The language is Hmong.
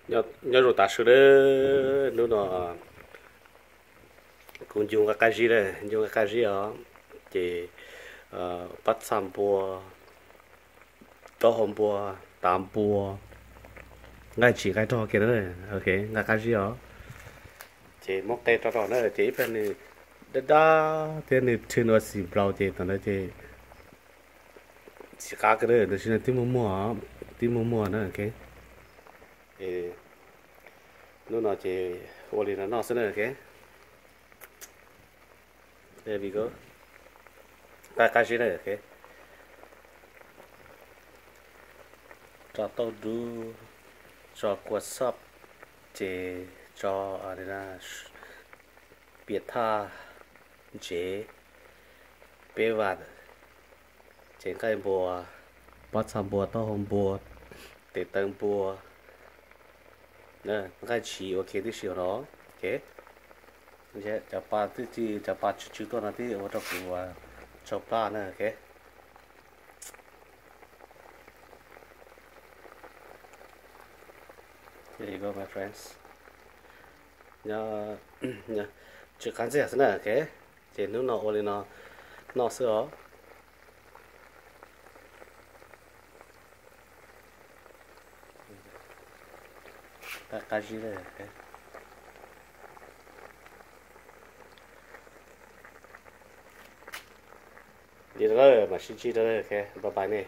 Nyob zoo tav su lawm, hnub no kuv ncu nqaij qab zib lawm, ncu nqaij qab zib os. Ces pob txha npua, taub hau npua, tav npua, nqaij tsis nqaij rog kiag na, nqaij qab zib os. Ces muab qe rau rau na, ces ib pliag nws dab dab thiab nws thw nua xim nplaus ces tam ntawd ces tsis qab kiag na, tam sim no twb muag muag, twb muag muag na. Hnub no ces ua li no noj xwb na. Nqaij qab zib na. Tso tauj dub, tso kua xob, ces tso piam thaj ntsev, peb vam, ces nqaij npua, pob txha npua, taub hau npua, tes taw npua, nqaij tsiv ua ke tib si no. Cov pa twb, cov pa tsw tsw tuaj no twb ua rau kuv tsau plab na. Here you go, my friends. Tsw qab ntxiag xwb na. Ces hnub no ua li no noj xwb os. Qab zib. Li no mam sib ntsib dua, bye bye nej.